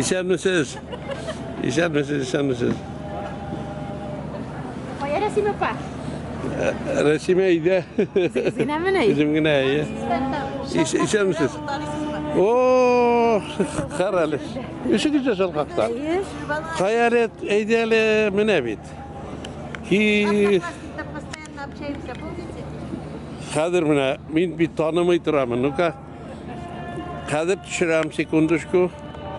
Исәнмесез. Исәнмесез, исәнмесез. Кая Рәсимә апа? Рәсимә өйдә. Үзенәмени? Үзем генә, әйе. Исәнмесез. О, кара әле. Өшегез дә шалкакта. Кая әле, әйдә әле, менә бит. Һи. Хәзер менә мин бит танымый торамын. Ну-ка. Хәзер төшерәм, секундочку.